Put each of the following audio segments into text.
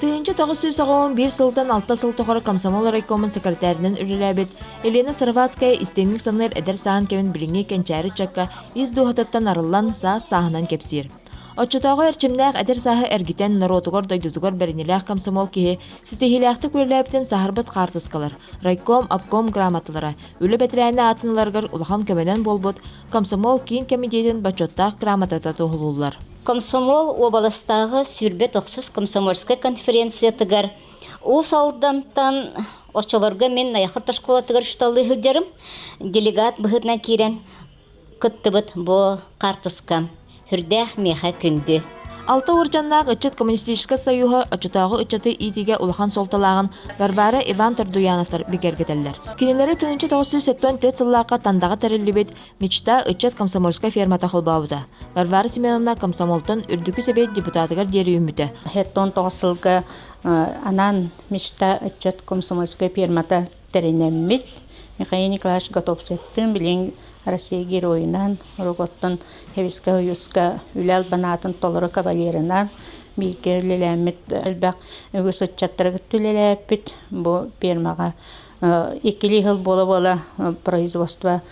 1981 сылтан алта сыл тухары комсомол райкомун секретарынан үлэлээбит Елена Сыроватская истиҥник саныыр эдэр сааһын кэмин билиҥҥи кэнчээри ыччакка ис дууһатыттан арыллан саас сааһынан кэпсиир. Оччотооҕу эрчимнээх эдэр сааһы эргитэн, норуотугар, дойдутугар бэриниилээх комсомол киһи ситиһиилээхтик үлэлээбитин саһарбыт хаартыскалар, райком, обком грамоталара, үлэ бэтэрээнэ аатын ыларыгар улахан көмөнөн буолбут комсомол киин кэмитиэтин бочуоттаах грамотата туоһулууллар. Комсомол уобаластааҕы 29 комсомольскай конференциятыгар Уус Алдантан оччолорго мин Найахы оскуолатыгар учууталлыы сылдьарым. Делегат быһыытынан киирэн кыттыбыт бу хаартыскам сүрдээх миэхэ күндү. Алта уордьаннаах ыччат коммунистическай союһа оччотооҕу ыччаты иитиигэ улахан суолталааҕын Варвара Иван Тордуяновтар бигэргэтэллэр. Кинилэри 1974 сыллаахха Тандаҕа тэриллибит Мечта ыччат комсомольскай фермата холбообута. Варвара Семеновна комсомолтон Үрдүкү Сэбиэт депутатыгар диэри үүммүтэ. 79 сылга анаан Мечта ыччат комсомольскай фермата тэринэммит. Михаил Николаевич Готовцевтыын билигин Россия геройунан, Роготтон Хевискэ Союзка үлэ албанаатын толору кавалерынан бииргэ үлэлээммит элбэх үгүс ыччаттары кытта үлэлээппит. Бу фермаҕа иккилии сыл буола-буола производство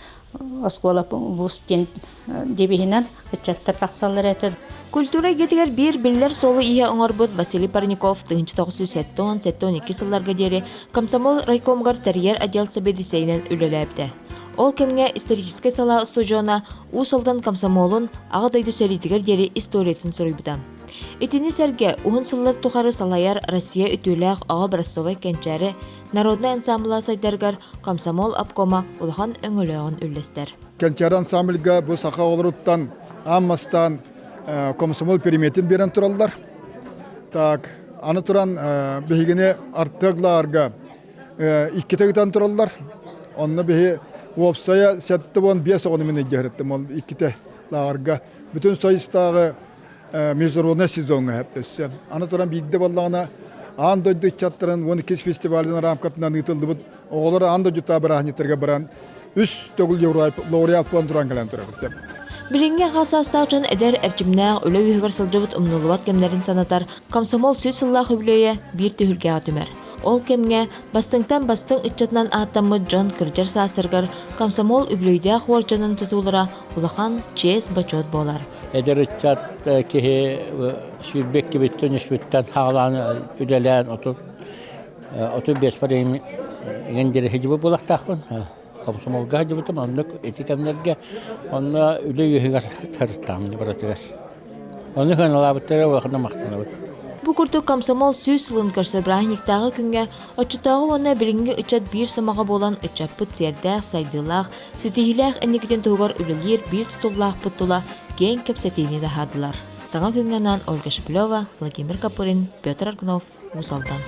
оскуола вуз диэн девиһинэн ыччаттар тахсаллар этэ. Культура эйгэтигэр биир биллэр суолу-ииһи оҥорбут Василий Парников 1970-72 сылларга диэри комсомол райкомугар тэрийэр отдел сэбиэдиссэйинэн үлэлээбитэ. Ол кэмҥэ историческай салаа устудьуона Уус Алдан комсомолун Аҕа дойду сэриитигэр диэри историятын суруйбута. Итини сэргэ уһун сыллар тухары салайар Россия үтүөлээх оҕо образцовай кэнчээри народнай ансамбла сайдарыгар комсомол обкома улахан өҥөлөөҕүн үллэстэр. Кэнчээри ансамбльга бу саха оҕолоруттан аан бастаан комсомол пиримиэтин биэрэн тураллар. Так, аны туран биһигини артыаглаарга иккитэ ыытан тураллар. Онно биһи уопсайа 75 оҕону мин илдьэһириттим ол иккитэ лааҕырга. Бүтүн Союзтааҕы международный сезоҥҥа өссө. Аны туран биирдэ буоллаҕына аан дойду ыччаттарын 12 фестивалын рамкатынан ыытыллыбыт оҕолор аан дойдутаа бырааһынньыктарга баран үс төгүл лауреат буолан туран кэлэн турабыт. Билиҥҥи аҕа саастаах дьон эдэр, эрчимнээх, үлэ үөһүгэр сылдьыбыт умнуллубат кэмнэрин санатар комсомол сүүс сыллаах үбүлүөйэ биир түһүлгэҕэ түмэр. Ол кэмҥэ бастыҥтан бастыҥ ыччатынан ааттаммыт дьон кырдьар саастарыгар комсомол үбүлүөйдээх уордьанын тутуулара улахан чиэс-бочуот буолар. Эдэр ыччат киһи 22-биттэн үспүттэн хаалаан үлэлээн 35 бар иҥэн диэри сылдьыбыт буолуохтаахпын. Комсомолга сылдьыбытым оннук ити кэмнэргэ онно үлэ үөһүгэр сырыттаҕым барытыгар. Ону сыаналаабыттара улаханнык махтанабыт. Бу курдук комсомол сүүс сылын көрсө бырааһынньыктааҕы күҥҥэ оччотооҕу уонна билиҥҥи ыччат биир сомоҕо буолан ыччаппыт сиэрдээх, сайдыылаах, ситиһиилээх инникитин туһугар үлэлиир биир тутуллаахпыт тула киэҥ кэпсэтиини таһаардылар. Саҥа күҥҥэ анаан Ольга Шепелева, Владимир Копырин, Петр Аргунов, Уус Алдан.